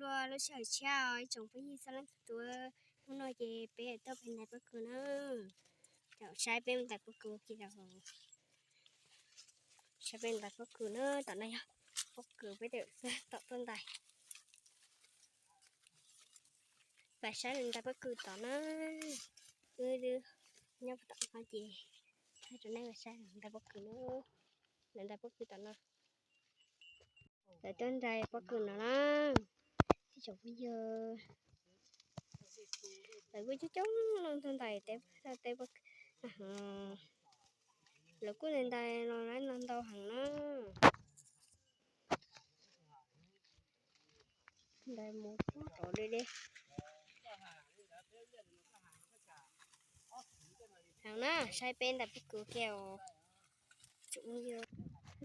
Ua lub sij hawm tshiab os ib tsoom phooj ywg txhua leej txhua tus, hnub no ces peb tuaj pem ntais pob kws na. Saib peb ntais pob kws ua ke, saib peb ntais pob kws na. Tom no yog pob kws peb twb tom tuaj ntais. Pais saib lawv ntais pob kws tom na. Wb nyob tom no ces thaij rau nej saib lawv ntais pob kws na. Lawv ntais pob kws tom no. Lawv tuaj ntais pob kws no na. Ib tsoom phooj ywg, lawv kuj coob coob leej tuaj ntais teb, teb pob kws. Lawv kuj ntais ntais los ntau ntau heev na. Ntais mus rov deb deb heev na. Saib peb ntais pob kws kiag os.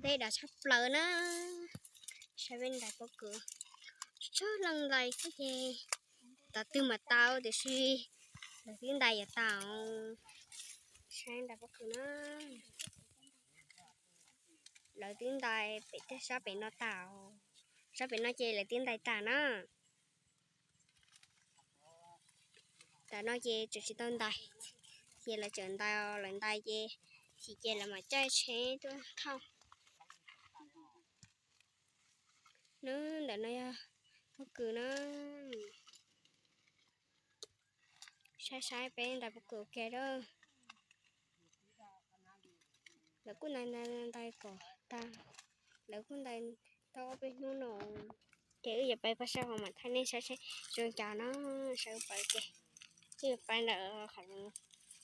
Deb dav tshaj plaws na. Saib peb ntais pob kws, tsawg leej ntais xwb ces tau twg mas tau, tiam sis lawv twb ntais yav tas. Saib ntais pob kws na. Lawv twb ntais pem sab pem no tas, sab pem no ces lawv twb ntais tas na. Tam no ces tseem tsis tau ntais, ces lawv tseem ntais, lawv ntais ces, ces lawv mam caij tsheb tuaj thauj. Nws ntawm no yog pob kws na. Saib saib peb ntais pob kws ua ke lawm. Lawv kuj ntais ntais kom tag, lawv kuj ntais tau ob peb hnub no. Ces wb yuav pais pab sab hauv mam thaij nej saib seb zoo cas no, saib wb pais ua ke. Wb yuav pais ntawm qhov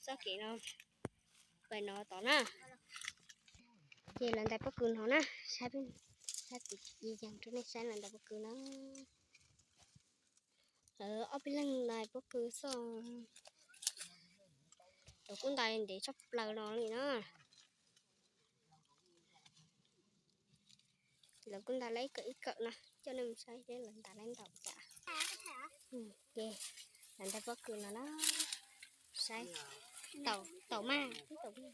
txoj kev no, pais no tod na. Ces lawv ntais pob kws no na, saib, saib kuv yees rau nej saib lawv ntais pob kws na. Ob peb leeg ntais pob kws xwb, lawv kuj ntais ntev tshaj plaws no li na. Lawv kuj ntais lawv ib kawm ib kawm no, coj nej mus saib seb lawv ntais lawv ntau cas. Ces lawv ntais pob kws no na, saib, tau maj, tau maj.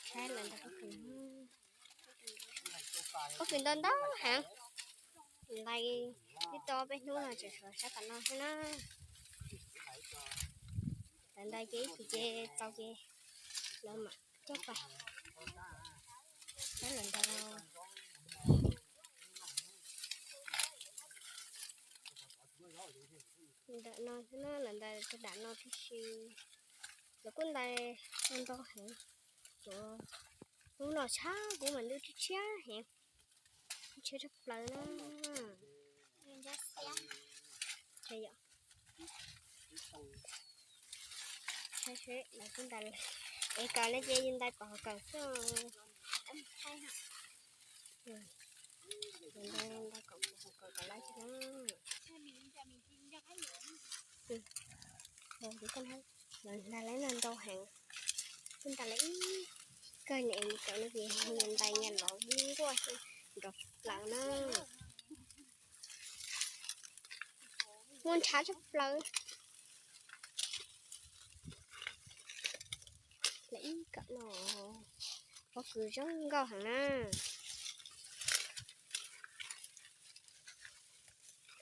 Saib lawv ntais pob kws, pob kws ntau ntau heev. Ntais twb tau peb hnub no tseem sawv sab tom no xwb na. Lawv ntais ces ib chim ces tau ces lawv mam coj pais. Saib lawv ntais, ntawm no xwb na, lawv ntais rau nram no tib si. Lawv kuj ntais ntau heev. Hnub no tshab kuv mas ntuj tshiab tshiab heev, tshiab tshaj plaws na. Saib seb lawv kuj ntais, es kom nej ces yus ntais pom hauv kawm xwb. Ntais kom pom hauv kawm kom laib xwb na. Lawv ntais lawv ntau heev, kuj ntais lawv ib kawm ne, cov no ces nyias ntais nyias lov nkuaj nrov plaws na. Muaj ntshav tshaj plaws. Lawv ib kawm no, pob kws zoo nkauj heev na.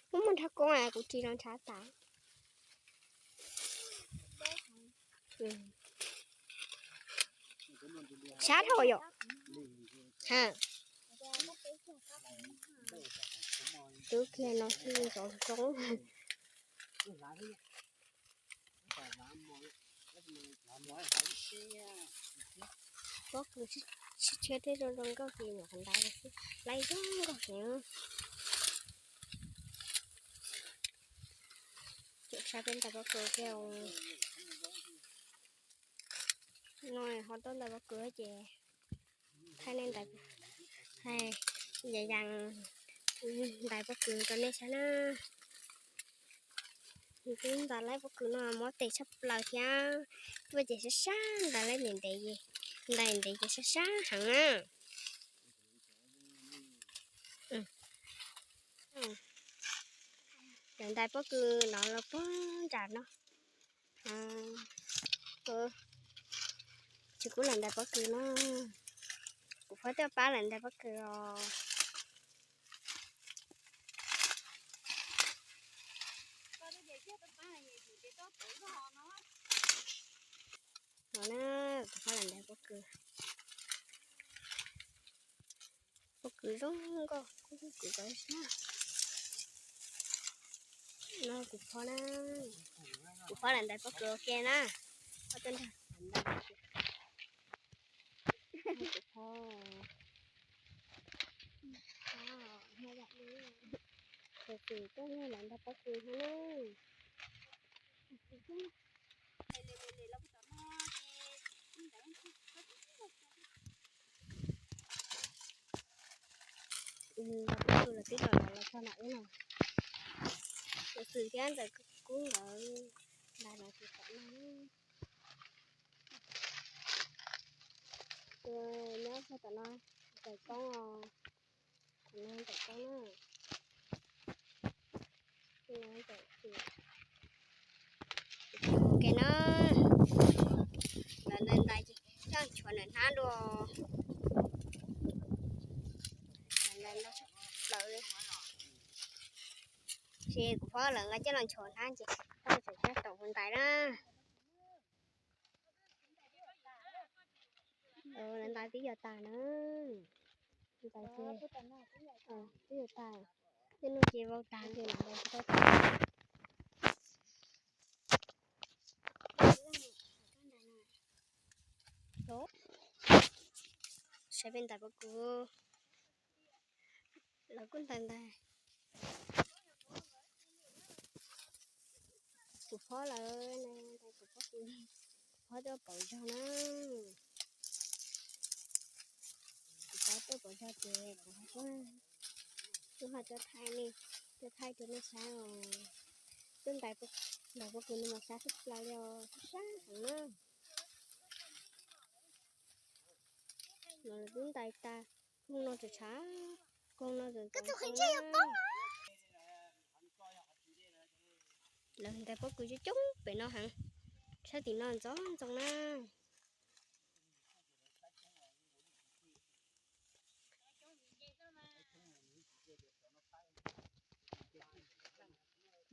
Muaj muaj ntshav koob, kuv ris los ntshav tas. Sab dhau yom. Ha, twb kiag no xwb ntxov zoo. Pob kws sib tshiab thiab zoo zoo nkauj ces nyuam qhuav ntais xwb, laib zoo nkauj heev. Saib peb ntais pob kws kiag. No ho tuaj ntais pob kws ces thaij nej ntais, yam yas ntais pob kws rau nej saib na. Twb ntais laib pob kws no mob tes tshaj plaws thiab, tuaj ces sab sab, ntais laib ntev ntev, ntais ntev ces sab sab heev na. Cov ntais pob kws no los puag nram no. Tsis pub lawv ntais pob kws no, kuv phob tuaj pab lawv ntais pob kws os. Na, kuv phob lawv ntawm pob kws. Pob kws zoo nkauj, kuv kuv kov sab. No kuv phob na, kuv phob lawv ntawm pob kws ua ke na. Phob tuaj nrog kuv phob. Tus twg tuaj nrog lawv ntawm pob kws no na. Los peb tus los twb los los los txog nram ub no. Tus Xwm thiab Ntxawm Kub nkawd ntais los tsis tom no. Nyob txog tom no, Ntxawm Koob os, tom no Ntxawm Koob na. Ntxawm Xwm. Ok na, lawv ntais ntais ces coj nchuav ntawm hnab dua. Lawv ntais ntais tshaj plaws li. Ces kuv phob lawv nqa coj los nchuav hnab ces koj tseem coj tom kuv ntais na. Lawv ntais twb yuav tas na. Ntais ces twb yuav tas. Tej no ces vau tas ces lawv ntais tsis tau tas. Saib peb ntais pob kws. Lawv kuj ntais ntais. Kuv phob lawv ntais kuv phob kws, kuv phob tuaj pauv zog na. Kuv phob tuaj pauv zog ces kuv ho tuaj, kuv ho tuaj thaij nej, tuaj thaij rau nej saib os. Twb ntais, ntais pob kws no mas sab tshaj plaws li os, sab sab heev na. No lawv twb ntais tas, koog no tseem tshav, koog no tseem ntxoov ntxoo na. Lawv ntais pob kws coob coob pem no heev, sab tim no ntxoov ntxoo na.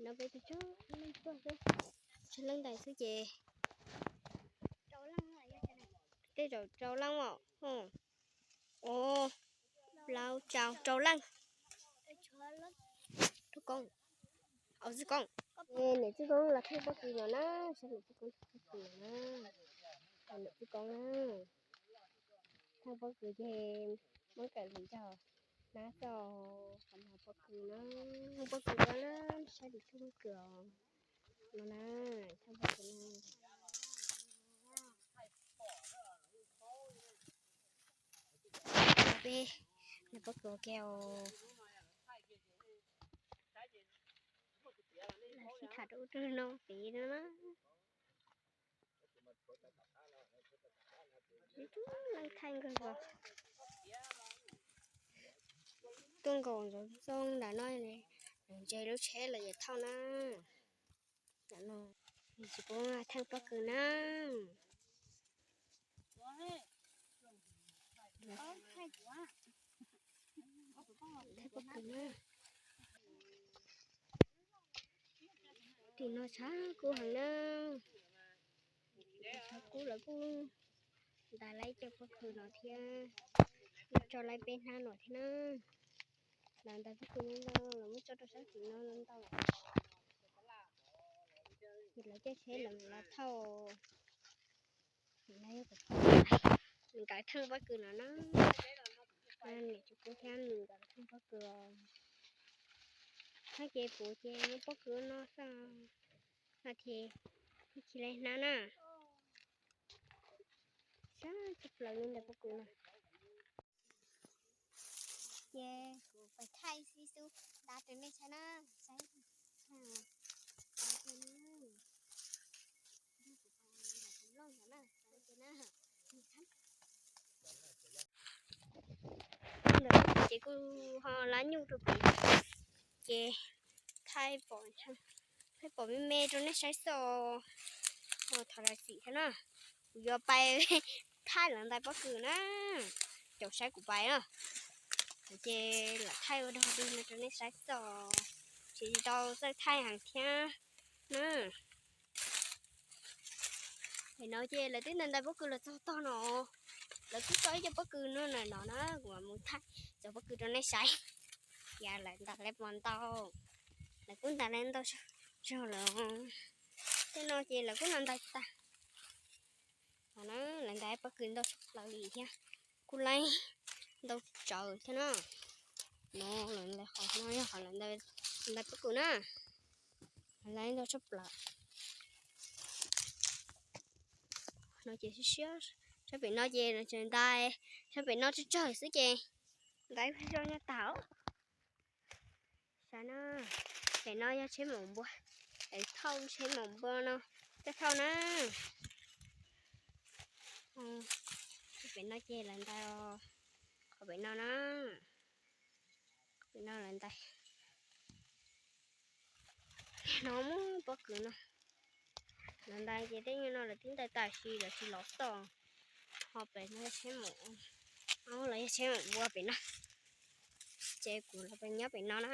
No peb tug tsuag leej tuaj xwb, tsuag leej ntais xwb ces tej zaum rau leej os. Plaub tsau rau leej. Tub Koob, au Txwj Koob, niam Txwj Koob los theej pob kws no na, saib niam Txwj Koob theej pob kws no na. Niam Txwj Koob na, theej pob kws ces muab kawm hluas nraug na, txoj qhov no pob kws na, pob kws no na, saib tim theej pob kws os. No na, theej pob kws no. Peb ntais pob kws ua ke os. Sib tham rau ub rau no pem no na. Leej thaij nkawg os. Tuaj nkaum ntsoov ntxoo ntawm no, ntse lub tsheb los yuav thauj na. Ntawm no tsis pub theej pob kws na. Theej pob kws na. Tim no tshav kub heev na. Tshav kub lawv kuj ntais lawv cov pob kws no thiab, kuj tso lawv peb hnab no thiab na. Lawv ntais pob kws no ntau, lawv muab tso rau sab tim no ntau. Ces lawv caij tsheb lawv los thauj. Nws nkawd theej pob kws no na. Niam tsis pub thiab, nws nkawd theej pob kws. Thaij ces puv ces muab pob kws no xwb. No ces ib chim li hnab na. Sab tshaj plaws li ntawm pob kws no. Ces kuv pais thaij xib xub nta rau nej saib na, saib. Ntawm ces kuj ho lab nyuj rau pem, ces thaij pom, thaij pom me me rau nej saib xwb. Thov zam txim thiab na, kuv yuav pais thaij lawv ntais pob kws na, caum saib kuv pais na. Ces lam thaij ua dog dig no rau nej saib xwb, tsis tau txawj thaij heev thiab na. Pem no ces lawv twb ntais ntais pob kws los txog tog no. Lawv twb tso ib co pob kws no na no na, kuv mam mus thaij cov pob kws rau nej saib. Yog lawv ntais lawv puas ntau, lawv kuj ntais lawv ntau zog lawm. Tej no ces lawv kuj ntais tag. Lawv ntais pob kws ntau tshaj plaws li thiab, kuj laib ntau tsawv thiab na. No lawv ntais qhov no yog qhov lawv ntais pob kws na, laib ntau tshaj plaws. No ces siab siab, sab pem no ces tseem ntais, sab pem no tsawg tsawg xwb ces ntais zoo nyob tag. Saib na, pem no yog tsheb maum npua, es thauj tsheb maum npua no coj thauj na. Pem no ces lawv ntais, qhov pem no na, qhov pem no lawv ntais. No muaj pob kws no, lawv ntais ces tej nyuag no lawv twb ntais tam sim lawv tsis los txog. Ho pem no tsheb maum, los yog tsheb maum npua pem no. Ces kuv los pem nyob pem no na.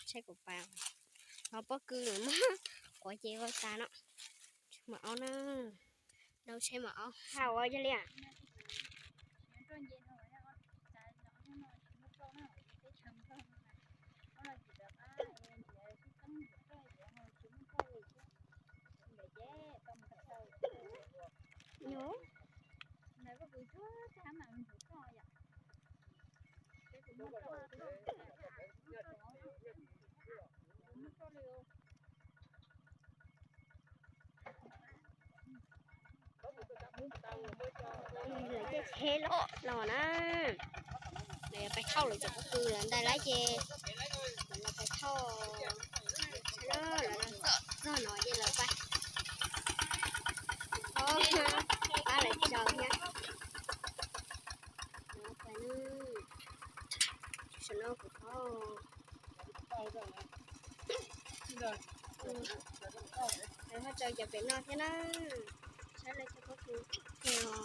Tsheb kuv pais, no pob kws muab quav ces ua tas no. Tsheb maum aub na, nrau tsheb maum aub hau ua yog li. Lawv caij tsheb los los na, lawv yuav pais thauj lawv cov pob kws lawv ntais lawm ces lawv pais thauj. Lawv txog no ces lawv pais, pab lawv tsaws thiab. Lawv pais, saum no kuv qhov, lawv ho tsaws cov pem no thiab na. Saib lawv cov pob kws thiab os.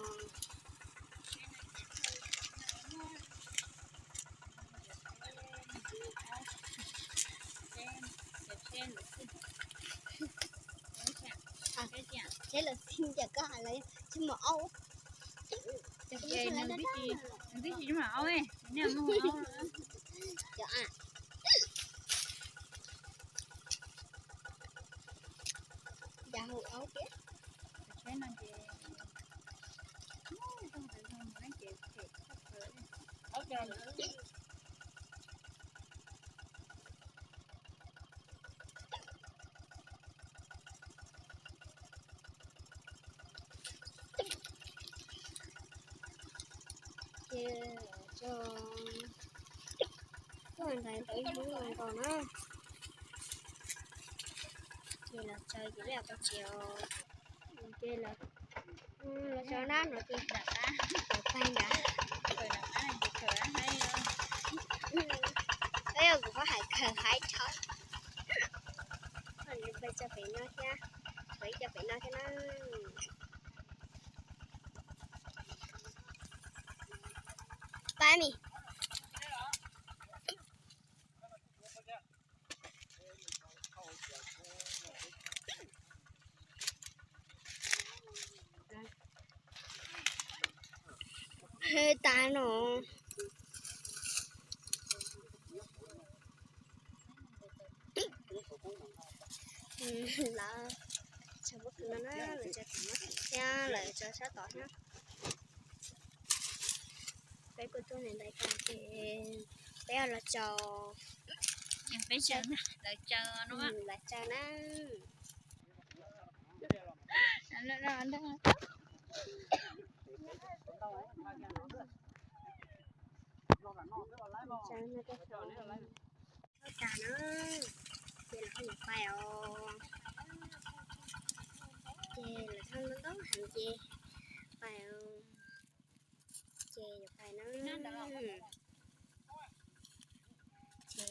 Tsheb lawv txij, cas koj hais lawv tsheb maum aub. Nws twb tsis tsheb maum aub, cov a, cas hu aub thiab. Ces los tso, kuj ntais tau ib hnub nkaus na. Ces los tsaws ces peb pais tsev os. Ces los tso na no ces los pais nrad. Peb kuv pab hais khaws haib tshawb. Pais tso pem no thiab, pais tso pem no thiab na. Pab mis. He tas no. Lawv tsaws pob kws no na, lawv tsaws tom no thiab lawv tsaws sab tod thiab. Peb kuj tuaj ntais tas ces peb los tsaws, peb tsaws, lawv tsaws na. Thaum tas na, ces lawv ho yuav pais os. Ces lawv thauj ntau ntau heev ces pais os. Ces yuav pais na. Ces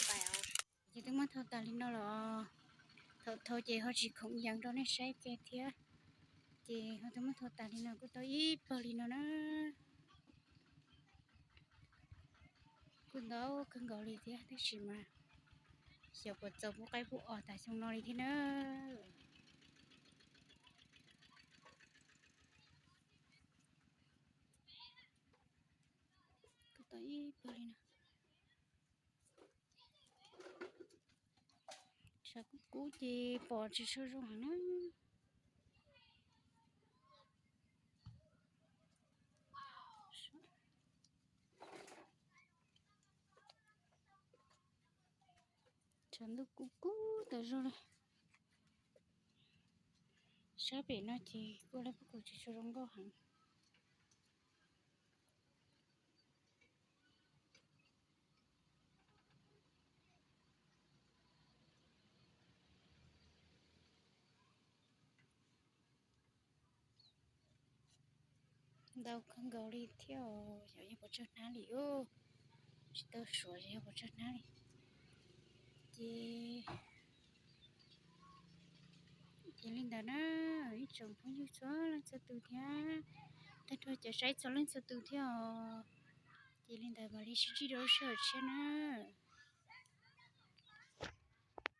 pais os. Ces twb muab thau tas li no los, thaum thau ces ho tsis khoom yees rau nej saib kiag thiab. Ces ho twb muab thau tas li no kuj tau ib pawg li no na. Kuj ntau kawg nkaus li thiab tab sis mas xyov puas txaus pub qaib pub os tas xyoo no li thiab na. Ib pawg li no. Tshav kub kub ces pom tsis tshua zoo heev na. Tshav ntuj kub kub tas zog li. Sab pem no ces kuj lab pub kus tsis tshua zoo nkauj heev. Ntau kawg nkaus li thiab, yog yog puas tsawg hnab li os. Tsis tau suav yog yog puas tsawg hnab li. Ces, ces li ntawd na, ib tsoom phooj ywg txhua leej txhua tus thiab, tag nrho cov saib txhua leej txhua tus thiab os. Ces li ntawd mam li sib ntsib rau lub sij hawm tshiab na.